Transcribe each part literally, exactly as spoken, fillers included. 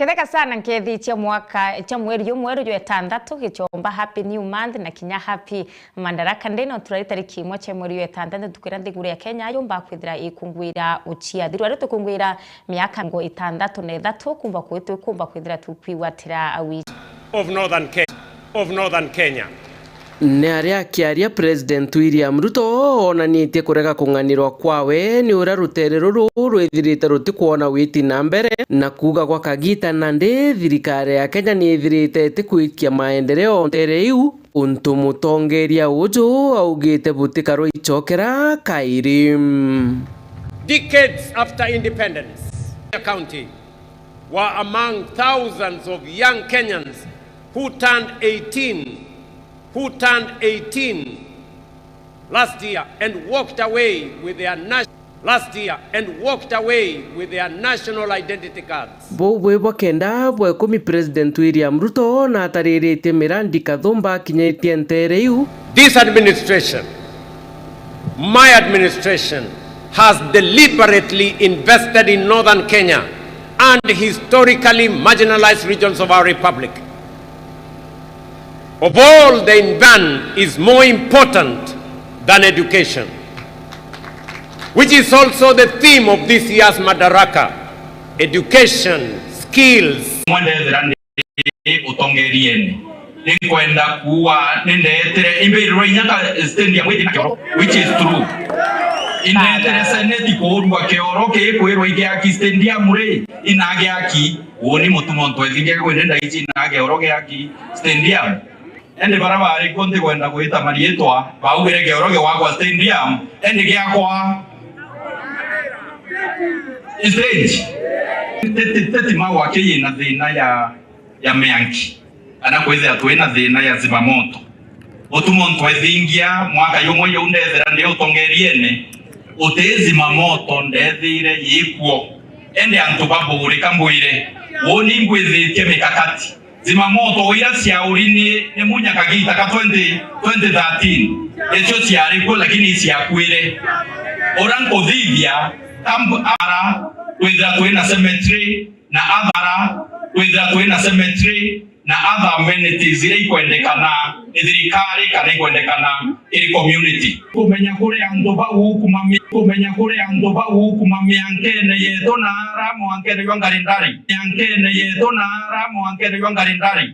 Ketheka sana nkethi cia mwaka, cia mweri jumweru jwa itandatu, gichomba Happy New Month na kinya Happy Madaraka Day. No turari tariki imwe cia mweri jwa itandatu, ntuku iria nthiguru ya Kenya yumba kwithira ikunguira uciathi. Rwari tukunguira miaka ngo itandatu na ithatu kumba kwi twikumba kwithira tukwigwatira awi of Northern Kenya, of Northern Kenya. Ni aria akiaria, President William Ruto oonanitie kurega kung'anirwa kwawe ni uria rutere ruru rwithirite rutikwona witi na mbere, na kuuga gwa kagiita nandi thirikari ya Kenya ni ithirite itikwikia maendeleo ntere iu, untu mutongeria uju augite butikarwa icokera kairi. Decades after independence, county were among thousands of young Kenyans who turned eighteen, who turned eighteen last year and walked away with their nat-, last year and walked away with their national identity cards. Buu bwi bwa kenda bwa ikumi, President William Ruto na atariritie mirandi kathumba akinyitie ntere iu. This administration, my administration, has deliberately invested in Northern Kenya and historically marginalized regions of our republic. Of all the investment is more important than education, which is also the theme of this year's Madaraka, education, skills. Mwendethera ndi utongeriene. Ninkwenda kuuga nindeetire, imbirirwa inya ka stadium iti na kioro, which is true. Indeetire seneti kuurua kioro kikwirwa igiaki stadium ri, inagiaki. Uuni Mutuma Ntwethingia kwende ndaichi inagia oro giaki stadium. Indi bara bari kuo ntikwenda gwita mariitwa, baugire kioro giwakwa stadium, indi giakwa stage. Teti, teti magwa kiyina thina ya, ya mianki, kana kwithira twina thina ya zimamoto. Mutuma Ntwethingia, mwaka jumwe jau ndethira ndi utongeriene, uti zimamoto ndethire yikuo. Indi antu baburika mbwire, uuni ngwithitie mikakati. Zimamoto iria ciauri ni, ni munya kagiita ka twenty, twenty thirteen, nicio ciari kuo, lakini iciakuire. Uria nkuthithia, kambu-, ara, kwithira twina cemetery, na athara, kwithira twina cemetery, na other amenities iria ikwendekana ni thirikari kana ikwendekana iri community. Kumenya kuri antu bau ukuma mi-, kumenya kuri antu bau ukuma miankene yetu na ara mwankene jwa Ngarindari. Miankene yetu na ara mwankene jwa Ngarindari.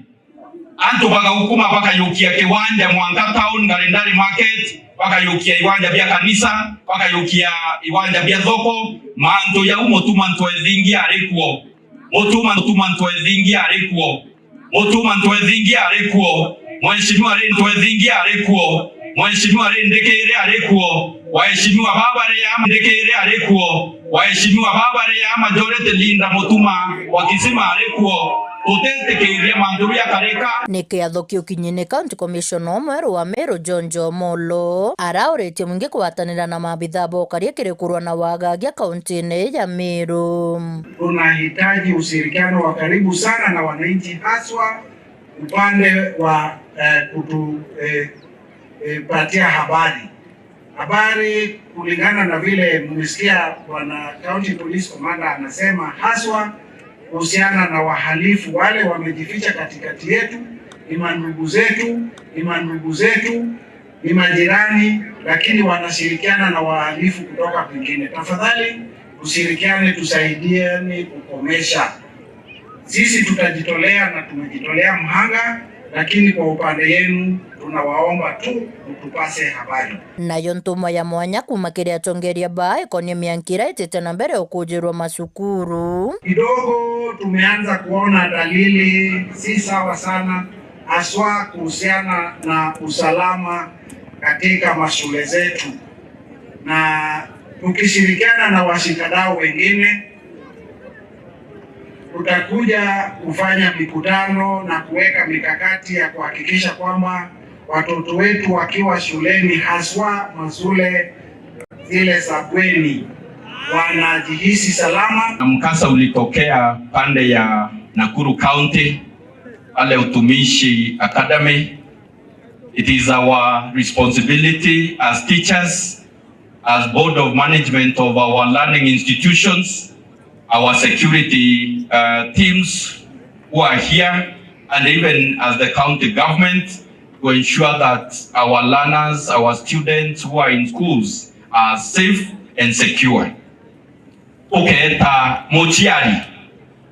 Antu bagaukuma bakayukia kiwanja mwanka town, Ngarindari Market, bakayukia iwanja bia kanisa, bakayukia iwanja bia thoko, mantu jau Mutuma Ntwethingia ari kuo. Mutuma, Mutuma Ntwethingia ari kuo. Mutuma Ntwethingia ari kuo. Mheshimiwa Ri Ntwethingia ari kuo. Mheshimiwa Ri Ndikiri ari kuo. Waheshimiwa baba Ri ama Ndikiri ari kuo. Waheshimiwa baba Ri ama Majority Leader Mutuma wa Kisima ari kuo. Tutitikiria mantu jakarika. Ni kiatho kiu kinyine County Commissioner omweru wa Meru John Omollo arauritie mwingi kugwatanira na maabitha ba ukaria kiri kurwa na wagagia kaunti-ini ya Meru. Tunahitaji ushirikiano wa karibu sana na wananchi, haswa upande wa, eh, kutu, eh, eh, patia habari. Habari kulingana na vile mmesikia Bwana County Police Commander anasema, haswa kuhusiana na wahalifu wale wamejificha katikati yetu, ni mandugu zetu, ni mandugu zetu, ni majirani, lakini wanashirikiana na wahalifu kutoka kwingine. Tafadhali, tushirikiane, tusaidiane kukomesha. Sisi tutajitolea na tumejitolea mhanga, lakini kwa upande yenu tunawaomba tu mtupase habari. Nayo ntuma ya mwanya kuuma kiri atongeria baa ikonie mianki iria itite na mbere ukujirwa macukuru. Kidogo tumeanza kuona dalili si sawa sana, haswa kuhusiana na usalama katika mashule zetu, na tukishirikiana na washikadau wengine, tutakuja kufanya mikutano na kuweka mikakati ya kuhakikisha kwamba watoto wetu wakiwa shuleni, haswa mashule zile za bweni, wanajihisi salama. Na mkasa ulitokea pande ya Nakuru County, pale Utumishi Academy. It is our responsibility as teachers, as board of management of our learning institutions, our security, uh, teams who are here, and even as the county government, to ensure that our learners, our students who are in schools are safe and secure. Ukeeta muciari,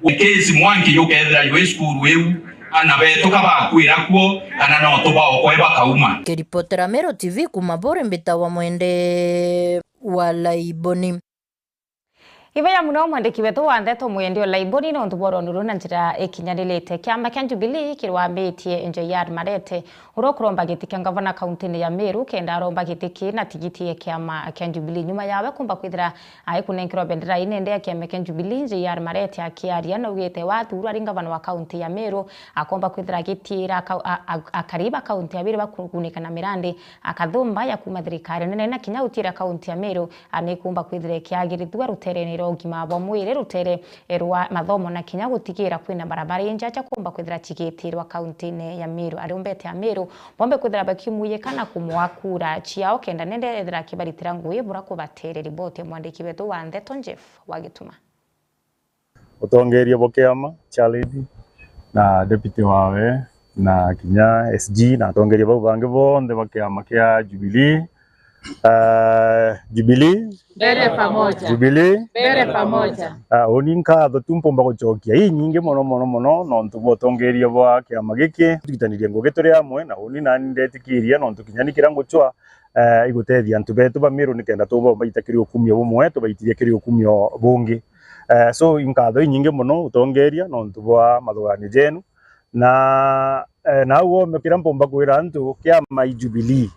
in case mwanki jukethira jwi cukuru iu, ana betu kabakwira kuo, kana no tubaokwe bakauma. Kiripotera Meru T V kuma Buri, mbitawa Mwende wa Laiboni. Ibeya muno mwandiki wetu wa ndeto Mwendi o Laiboni nontu bwa rwondu ruu na njira ikinyanirite. Kiama kia Jubilee kirwambitie J R Marete, uria ukuromba giti kia ngavana kauntine ya Meru, kenda aromba giti kii na tigiti ya kiama kia Jubilee. Nyuma yawe kumba kwithira aikunenkerwa bendera inene ya kiama kia Jubilee, J R Marete akiaria naugite wathurwa ari ngavana wa kaunti ya Meru, akomba kwithira agitiira akau-, a-, a-, akari ba kaunti ya Meru bakugunika na mirandi akathumba ya kuuma thirikari nene na kinya gutiira kaunti ya Meru, a, nikumba kwithira ikiagirithua ruterene rwa ugima bwa mwiri, rutere, e, rwa mathomo na kinya gutigira kwina barabara injaja kumba kwithira cigitirwa kauntine ya Meru. Aria umbete a Meru bombe kwithira bakimuiyika na kumwa kura ciao kenda nende ethira akibaritira ngui bura kubatere. Riboti ya mwandiki wetu wa ndeto Jeff wa Gituma. Utongeria bwa kiama, Charles na deputy wawe, na kinya S G na atongeria bau bangi bonthe ba kiama kia Jubilee. Ah, Jubilee. Mbele pamoja. Jubilee. Mbele pamoja. Ah, uni nkatho tu mpumba gucokia inyingi mono, mono, mono, nontu bwa utongeria bwa kiama giki. Twitanirie ngugi turi amwe, na uni nani ndetikiria, nontu kinya ni kiria ngucwa, eh, igutethia antu betu ba Meru nikenda tubomba ita kiri ukumio bumwe, tubaitirie kiri ukumio bungi. Eh, so, inkatho inyingi mono utongeria nontu bwa mathuganio jenu. Na, eh, nau oome kiria mpumba kwira antu kiama i Jubilee.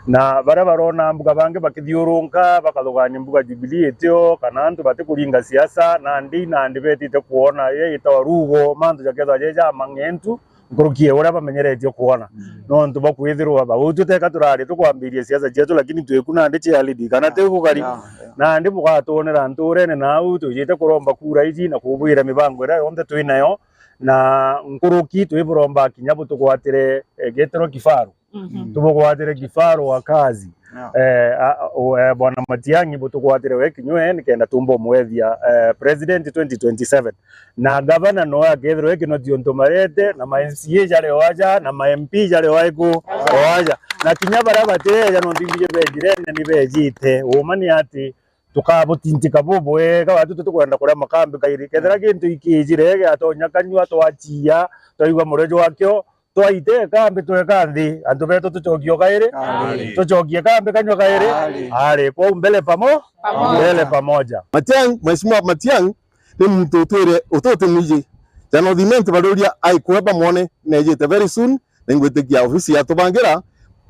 Na baria barona mbuga bangi bakithiurunka, bakathugania mbuga Jubilee itio, kana antu batikuringa siasa, nandi, nandi betite kwona iria itawa rugo, mantu jakethwa je jamang'entu, nkuruki ya uria bamenyeretie kwona. Mm. Nontu bwa kwithirwa ba, utwi teka turari tukwambiria siasa cietu, lakini twiku nandi cia lidi, kana ti gukari? Yeah, yeah. Nandi bugatwonera nturene nau, tujite kuromba kura iji na kubwira mibango iria yonthe twi nayo, na nkuruki twiburomba kinya butugwatire, eh, getero kifaru. Mhm. Tubugwatire kifaru wa kazi. Yeah. Eh, a, a, o, eh, Bwana Matiang'i butugwatire we kinywe nikenda tumba umwethia, eh, President twenty twenty-seven. Na gavana no akethirwa ekinoti untu marete, na ma M C A jari o aja, na ma M P jari o aiku, o aja. Na kinya baria bateja nontu imbiji bejirene ni bejite. Uma ni ati tukabutintika bubwega, watu tutikwenda kuria makambi kairi. Kethira gintu ikijire, giatonya kanyua, twachia, twaigua murio jwakio, twaite kambi tweka nthi, antu betu tucokie o kairi? Ari. Tucokie kambi kanyua kairi? Ari. Ari, kwou mbele pamo-, pamoja. Mbele pamoja. Matiang', Mheshimiwa Matiang' ni muntu utwire, ututi mwiji. Jana uthimenti baruria aikue bamwone, nejite very soon, ningwitikia ofisi yatubangira,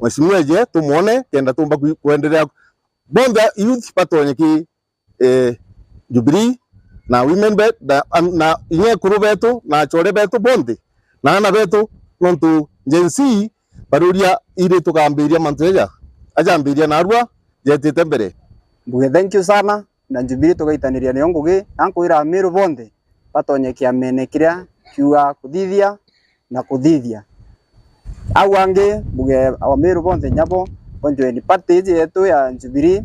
Mheshimiwa eje tumwone, kenda tumba ku-, kwenderea bonthe youth batonye ki, eh, Jubilee, na women bet, na, na inya ekuru betu, na achore betu bonthe, na ana betu, nontu Gen Z baruria iri tukambiria mantu jaja, ajambiria narua jetite mbere. Mbuge thank you sana, na Jubilee tugaitaniria niyo ngugi, na nkwira Amiru bonthe batonye kiamene kiria kiuga kuthithia, na kuthithia. Au angi mbuge Amiru bonthe nyabo bonjoeni party iji yetu ya Jubilee,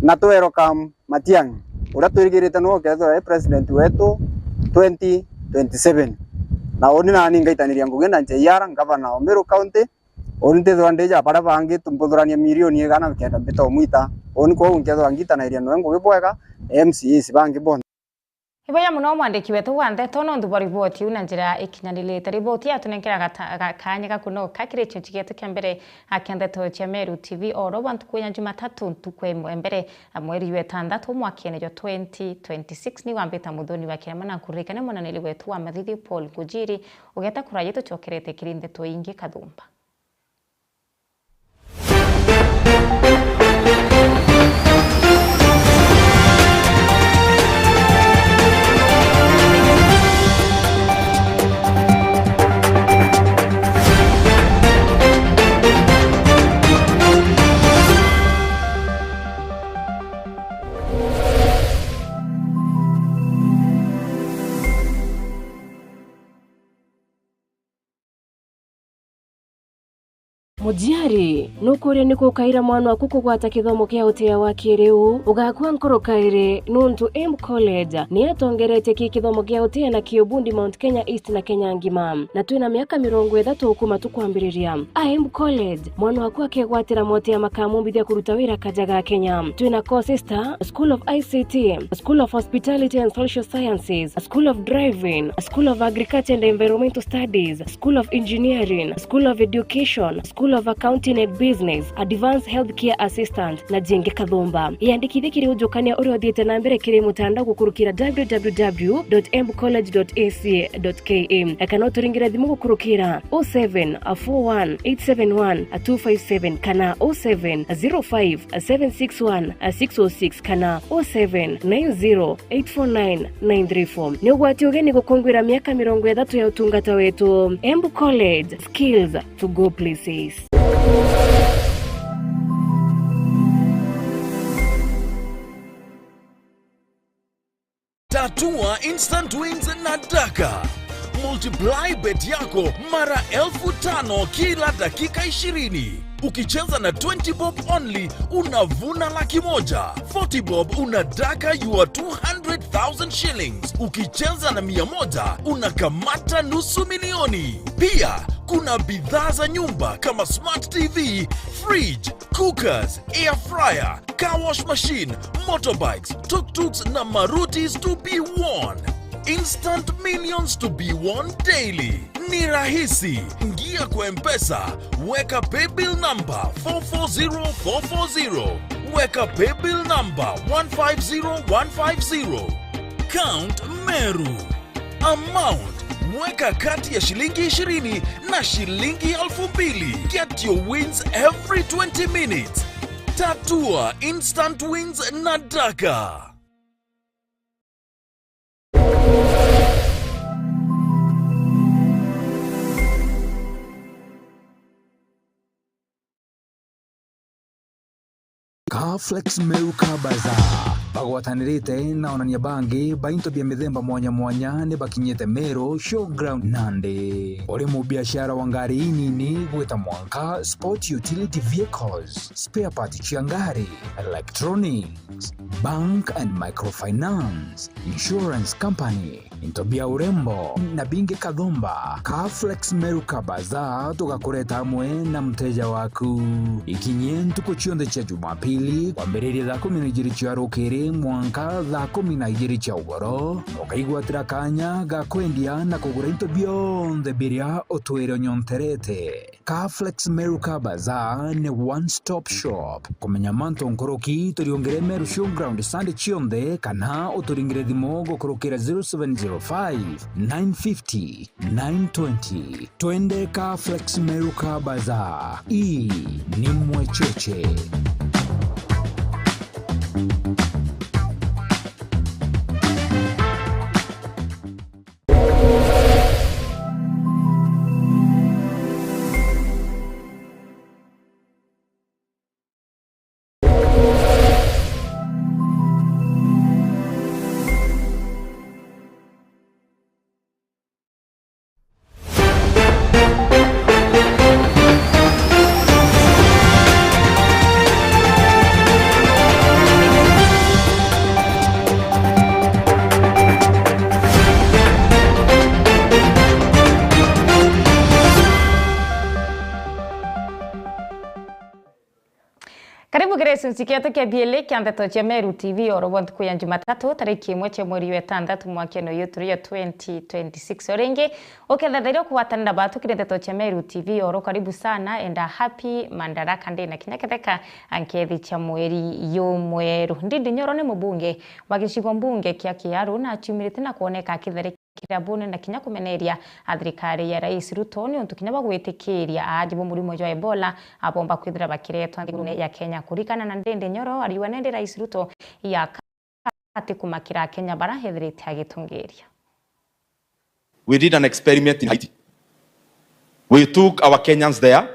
na tu welcome Matiang'i, uria twirigirite niwe ukethirwa e president wetu twenty twenty-seven. Na uni nani ngaitaniria ngugi na J R, ngavana wa Meru County. Uni ntithirwa ndi ja baria bangi tumbuthurania milioni igana kenda mbita umwita. Uni kwou nkethirwa ngitanairia niwe ngugi bwega, M C As bangi bonthe. Iboya muno mwandiki wetu wa ndeto nontu bwa riboti iu na njira ikinyanirite. Riboti yatunenkera gata-, ga-, kanya ga kunoka kiri gicunci gietu kia mbere kia ndeto cia Meru T V oro bwa ntuku ya Jumatatu, ntuku imwe mbere ya mweri wa itandatu mwakene jwa twenty twenty-six. Ni wambita Muthoni wa Kirema na nkuririkane mwananiri wetu wa mathithi Paul Ngujiri, ugeta kuraje tucokerete kiri ndeto ingi kathumba. Muciari, nukuria niku ukaira mwana waku kugwata kithomo kia utia wa kiriu? Ugakua nkoro kairi, nuntu Embu College ni yatongeretie ki kithomo kia utia na ki ubundi Mount Kenya East na Kenya ngima, na twina miaka mirongo ithatu kuma tukwambiriria. A Embu College, mwana waku akegwatira motia makamumbithia kuruta wira kaja ga Kenya. Twina courses ta School of I C T, School of Hospitality and Social Sciences, School of Driving, School of Agriculture and Environmental Studies, School of Engineering, School of Education, School of Accounting and Business, Advanced Healthcare Assistant, na jingi kathumba. Yandikithie kiri ujukania uria uthiite na mbere kiri mutandao gukurukira w w w dot embu college dot a c dot k a, kana uturingire thimu gukurukira o seven four one eight seven one two five seven kana o seven zero five seven six one six oh six kana o seven nine zero eight four nine nine three four. Ni ugwati ugeni gukungwira miaka mirongo ithatu ya utungata wetu. Embu College, skills to go places. Tatua instant wins na Daka. Multiply bet yako mara elfu tano kila dakika ishirini. Ukicheza na twenty bob only, unavuna laki moja. Forty bob, una Daka your two hundred thousand shillings. Ukicheza na mia moja, unakamata nusu milioni. Pia, kuna bidhaa za nyumba kama smart T V, fridge, cookers, air fryer, car wash machine, motorbikes, tuk-tuks na Marutis to be won. Instant millions to be won daily. Ni rahisi. Ingia kwa M-Pesa, weka paybill number four four zero four four zero. Weka paybill number one five zero one five zero. Count Meru. Amount, weka kati ya shilingi ishirini na shilingi elfu mbili. Get your wins every twenty minutes. Tatua instant wins na Daka. Ka Flex Meru ka Bazaar bagwatanirite na onania bangi ba into bia mithemba mwanya mwanya ni bakinyite Meru Showground Nandi. Uri mubiashara wa ngari inini gwita mwanka, sport utility vehicles, spare part cia ngari, electronics, bank and microfinance, insurance company, into bia urembo na bingi kathumba. Ka Flex Meru ka Bazaar tugakureta amwe na mteja waku. Ikinyie ntuku cionthe cia Jumapili, kwambiriria thaa kumi na ijiri cia rukiri mwanka thaa kumi na ijiri cia ugoro, ukaigwatira kanya ga kwendia na kugura into bionthe biria utwire unyonterete. Ka Flex Meru ka Bazaar ni one stop shop. Kumenya mantu nkuruki, turiungire Meru Showground Sunday cionthe, kana uturingire thimu gukurukira zero seven zero five, nine fifty, nine twenty. Twende ka Flex Meru ka Bazaar. Ii ni Mwecheche. Karibu kiri gicunci kietu kia biiri kia ndeto cia Meru T V oro bwa ntuku ya Jumatatu, tariki imwe cia mweri wa itantatu mwakene uyu turi o twenty twenty-six. O ringi, ukethethiria kugwatanira batu kiri ndeto cia Meru T V oro, karibu sana and a happy Madaraka Day, na kinya ketheka nkethi cia mweri jumweru. Ndindi Nyoro ni mubunge wa gicigo mbunge kia Kiaru na aciumirite na kwoneka akitharikira kirabune na kinya kumeneria a thirikari ya Rais Ruto niuntu kinya bwa gwitikiria aaji ba murimo jwa Ebola abomba kwithira bakiretwa nthigurune ya Kenya. Kurikana na Ndindi Nyoro, ariuga nendi Rais Ruto yaka ati kumakira Akenya bara ethirite agitungiria. We did an experiment in Haiti. We took our Kenyans there.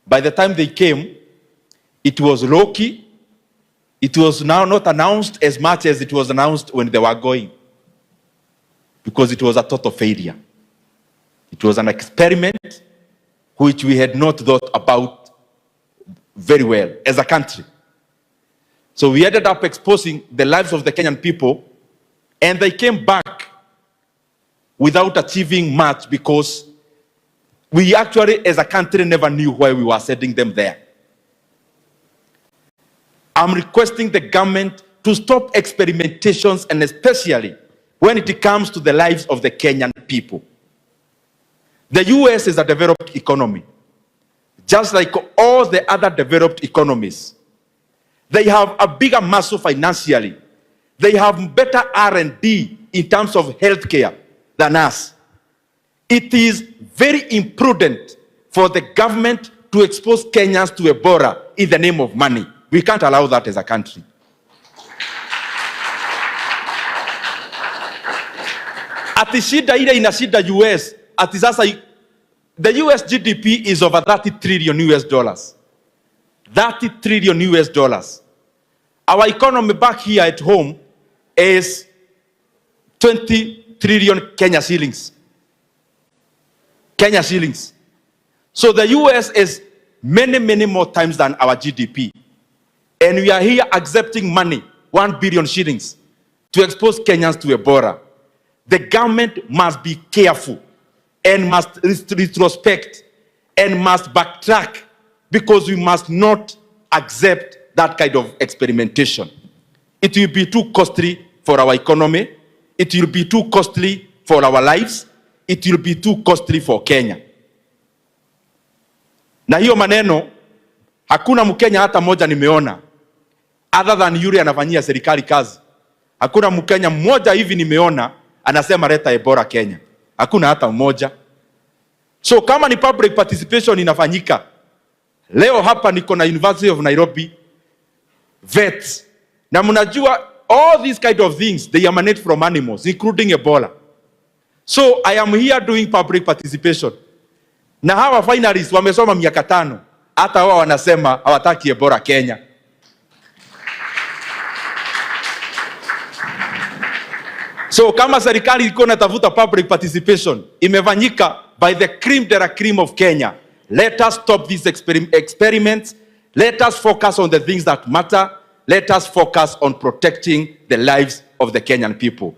By the time they came, it was low key. It was now not announced as much as it was announced when they were going, because it was a total failure. It was an experiment which we had not thought about very well as a country. So we ended up exposing the lives of the Kenyan people, and they came back without achieving much because we actually, as a country, never knew why we were sending them there. I'm requesting the government to stop experimentations, and especially when it comes to the lives of the Kenyan people. The U S is a developed economy, just like all the other developed economies. They have a bigger muscle financially. They have better R and D in terms of healthcare than us. It is very imprudent for the government to expose Kenyans to Ebola in the name of money. We can't allow that as a country. Ati shida ile inashinda U S, ati sasa i-, the U S G D P is over thirty trillion U S dollars. Thirty trillion U S dollars. Our economy back here at home is twenty trillion Kenya shillings. Kenya shillings. So the U S is many, many more times than our G D P. And we are here accepting money, one billion shillings, to expose Kenyans to Ebola. The government must be careful and must ret-, retrospect and must backtrack, because we must not accept that kind of experimentation. It will be too costly for our economy. It will be too costly for our lives. It will be too costly for Kenya. Na hiyo maneno, hakuna Mkenya hata moja nimeona, other than yule anafanyia serikali kazi. Hakuna Mkenya mmoja hivi nimeona anasema, "Leta Ebola Kenya." Hakuna hata mmoja. So kama ni public participation inafanyika, leo hapa niko na University of Nairobi vets. Na mnajua, all these kind of things, they emanate from animals, including Ebola. So I am here doing public participation. Na hawa finalists wamesoma miaka tano, hata wao wanasema hawataki Ebola Kenya. So kama serikali ilikuwa inatafuta public participation, imefanyika by the cream de la cream of Kenya. Let us stop these experim-, experiments. Let us focus on the things that matter. Let us focus on protecting the lives of the Kenyan people.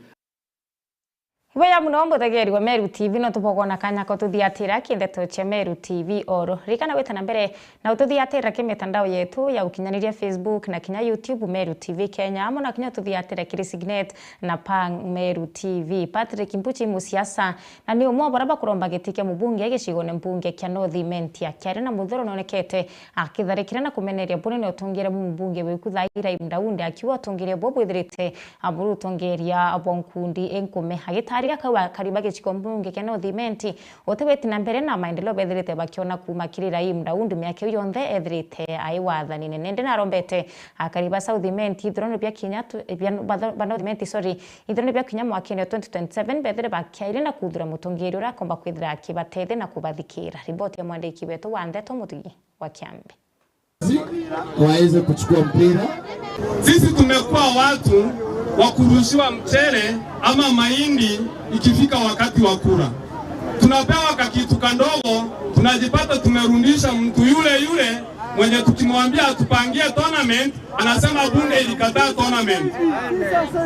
Iboya muno muthegeri wa Meru T V, no tubogona kanya ko tuthiatira ki ndeto cia Meru T V oro. Ririkana gwita na mbere na ututhiatira ki mitandao yetu ya ukinyaniria, Facebook na kinya YouTube, Meru T V Kenya, amwe na kinya ututhiatire kiri Signet na Pang Meru T V. Patrick Mbuchi, musiasa, na ni umwe wa baria bakuromba giti kia mubunge gicigone mbunge kia North Imenti, akiaria na Muthoro, nonekete akitharikira na kumeneria bunene utongeria bwa mubunge wiku thaira Ibrahim Daudi, akiuga utongeria buo bwithirite buri utongeria bwa nkundi inkume. Agitaria kau, akari ba gicigo mbunge kia North Imenti uti witi na mbere na maendeleo bethirite bakiona kuuma kiri Ibrahim Daudi miaka iu yonthe ethirite ai wathanine. Nindi narombete akari ba South Imenti, ithurano bia kinya tu-, bia, ba, ba North Imenti, sorry, ithurano bia kinya mwakene wa twenty twenty-seven, bethire bakiaire na kuthura mutongeria uria akomba kwithira akibatethia na kubathikira. Riboti ya mwandiki wetu wa ndeto, Mutugi wa Kiambi. Waweze kuchukua mpira. Sisi tumekuwa watu wa kurushiwa mchele ama mahindi ikifika wakati wa kura. Tunapewa kakitu kandogo, tunajipata tumerundisha mtu yule yule mwenye tukimwambia atupangie tournament, anasema bunge ilikataa tournament.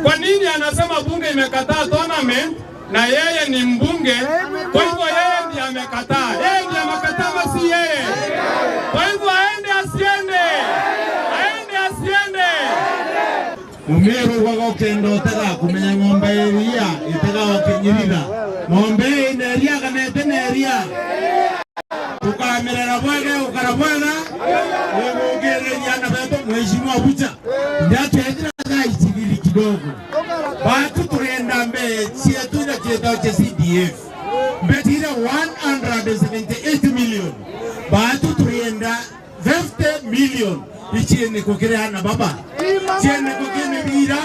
Kwa nini anasema bunge imekataa tournament? Na yeye ni mbunge, kwa hivyo yeye ndiye amekataa. Yeye ndiye amekataa ama si yeye? Kwa hivyo aende asiende? Aende asiende? Mumeru ugwaga ukenda utega kumenya ng'ombe ya iria itega ukinyirira. Ng'ombe ina iria kana iti na iria? Tukamirera bwega, gukara bwega, nigukiriria ana betu, Mheshimiwa Bucha. Ndakethira thaa ici thiri kidogo. Batu turienda mbee cietu na cietwa cia C D F. Mbeti ira one hundred seventy-eight million. Batu turienda fifty million. Ici ni kukiri ana baba. Ciene kuki mibira,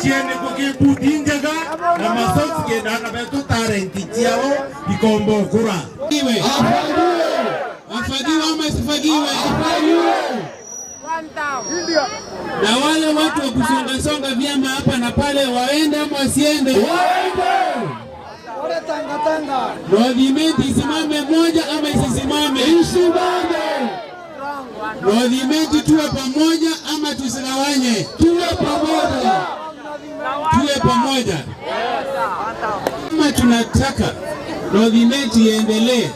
ciene kuki mbuti njega, na masocks kenda ana betu talent ciao ikomba ukura. Iwe. Afagiwe ama asifagiwe? Na wale watu wa kusonga songa vyama hapa na pale waende ama wasiende? Waende. North Imenti isimame moja ama isisimame? Isimame. North Imenti tuwe pamoja ama tusigawanye? Tuwe pamoja. Tuwe pamoja. Kama tunataka North Imenti iendelee,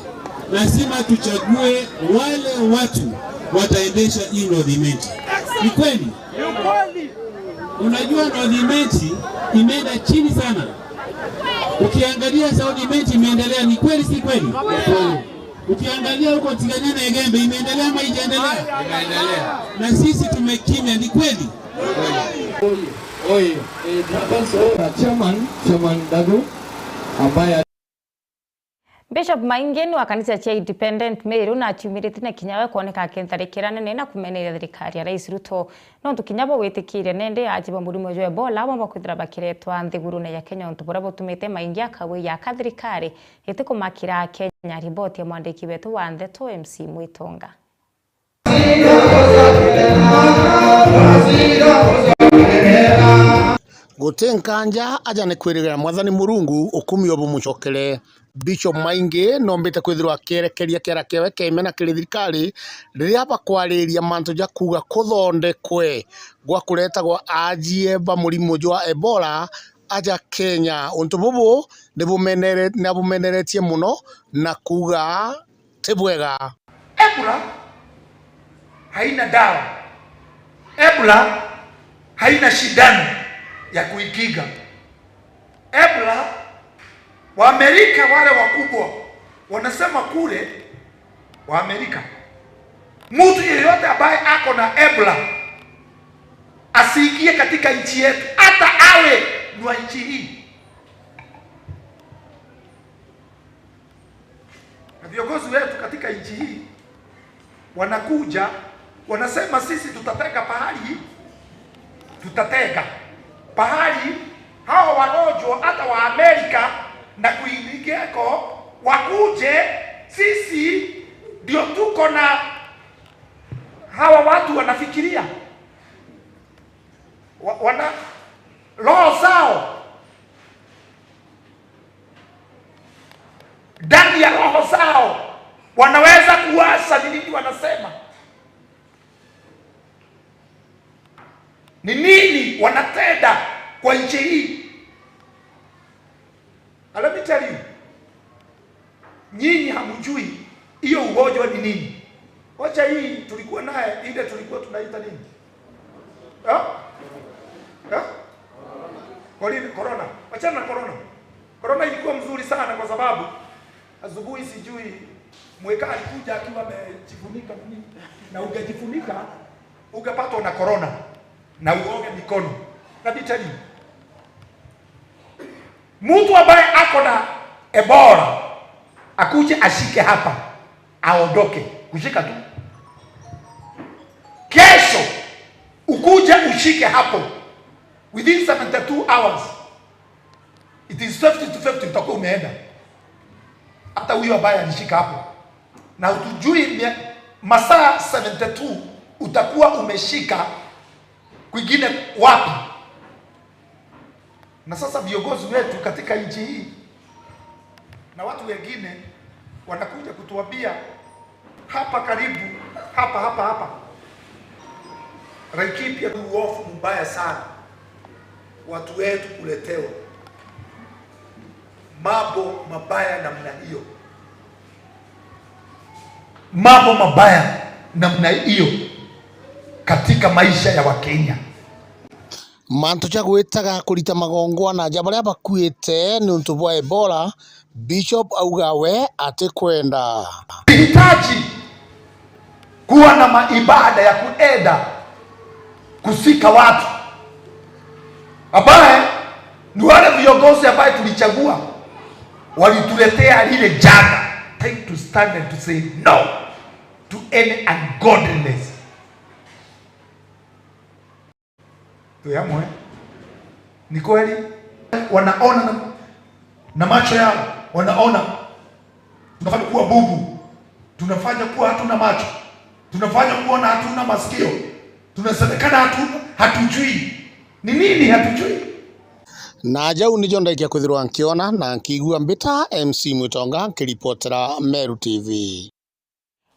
lazima tuchague wale watu wataendesha hii North Imenti. Ni kweli? Unajua North Imenti imeenda chini sana. Ukiangalia South Imenti imeendelea, ni kweli si kweli? Ukiangalia huko Tigania na Igembe imeendelea ama haijaendelea? Imeendelea. Na sisi tumekimya, ni kweli? Oye, eh, na chairman, Chairman Dago, ambaye Bishop Maingi ni wa kanisa cia Independent Meru na aciumiritie na kinya we kwoneka akintharikira nene na kumeneria thirikari ya Rais Ruto. Nontu kinya bo gwitikiria nende aji ba murimo jwa Ebola bo bakwithira bakiretwa nthigurune ya Kenya, untu buria butumite Maingi akauga aka thirikari itikumakira Akenya. Riboti ya mwandiki wetu wa ndeto M C Mwitonga. Guti nkanja aja ni kwirigira Mwathani Murungu ukumio bumucokere. Bishop Maingi noombite kwithirwa akierekeria kiara kiawe kia imena kiri thirikari riria bakwariria mantu ja kuuga kuthondekwe gwa kuretagwa aajie ba murimo jwa Ebola aja Kenya. Untu bubu ni bumenere-, ni abumeneretie muno na kuuga ti bwega. Ebola haina dawa. Ebola haina shindano ya kuikinga. Ebola, Waamerika wale wakubwa wanasema kule, Waamerika, mtu yeyote ambaye ako na Ebola asiingie katika nchi yetu, hata awe ni wa nchi hii. Na viongozi wetu katika nchi hii wanakuja, wanasema, "Sisi tutatenga pahali, tutatenga pahali hao wagonjwa hata wa Amerika na kwingineko wakuje, sisi ndio tuko na hawa watu wanafikiria." Wa-, wana roho zao, ndani ya roho zao wanaweza kuwaza ni nini wanasema, ni nini wanatenda kwa nchi hii. And let me tell you, nyinyi hamjui hiyo ugonjwa ni nini. Wacha hii tulikuwa naye, ile tulikuwa tunaita nini? Ha? Ha? Corona, corona. Wachana na corona. Corona ilikuwa mzuri sana kwa sababu asubuhi sijui Mweka alikuja akiwa amejifunika nini? Na ungejifunika, ungepatwa na corona na uoge mikono. Let me tell you, mtu ambaye ako na Ebola akuje ashike hapa, aondoke, kushika tu. Kesho ukuje ushike hapo, within seventy-two hours, it is fifty to fifty, utakuwa umeenda. Hata huyo ambaye alishika hapo, na utujui mia-, masaa seventy-two utakuwa umeshika kwingine wapi? Na sasa viongozi wetu katika nchi hii na watu wengine wanakuja kutuambia hapa karibu, hapa, hapa, hapa. Laikipia ni uovu mbaya sana watu wetu kuletewa mambo mabaya namna hiyo. Mambo mabaya namna hiyo katika maisha ya Wakenya. Mantu ja gwitaga kurita magongwana ja baria bakuite niuntu bwa Ebola, Bishop auga we atikwenda. Hitaji kuwa na maibada ya kuenda kusika watu ambaye ni wale viongozi ambaye tulichagua walituletea lile janga. Time to stand and to say no to any ungodliness. Tuyamwe. Ni kweli wanaona na, na macho yao, wanaona. Tunafanya kuwa bubu, tunafanya kuwa hatuna macho, tunafanya kuona hatuna masikio, tunasemekana hatu-, hatujui. Ni nini hatujui? Na jau nijo ndaikia kwithirwa nkiona na nkiigua mbita M C Mwitonga nkiripotera Meru T V.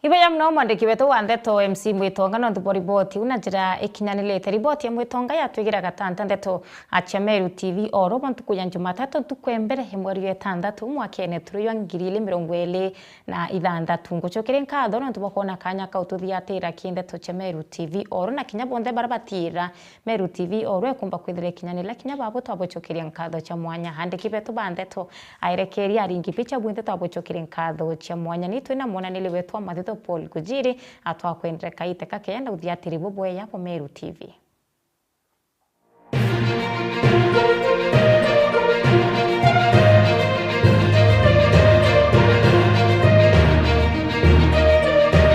Ibeya muno mwandiki wetu wa ndeto M C Mwitonga nontu bwa riboti iu na njira ikinyanirite. Riboti ya Mwitonga yatwigira gatanta ndeto cia Meru T V oro bwa ntuku ya Jumatatu, ntuku ya mbere ya mweri wa itantatu mwakene turi jwa ngiri ili mirongo ili na ithanthatu. Ngucokeria nkatho nontu bwa kwona kanya kau tuthiatira ki ndeto cia Meru T V oro na kinya bonthe bara batiira Meru T V oro ekumba kwithira ikinyanira kinya babo twabucokeria nkatho cia mwanya. Andiki betu ba ndeto, aerekeri, aringi picha bwinthe twabucokeria nkatho cia mwanya. Ni twina mwonaniri wetu wa mathitho Paul Kujiri atwakwendere kaite kakenda uthiatiri bubweya bwa Meru T V.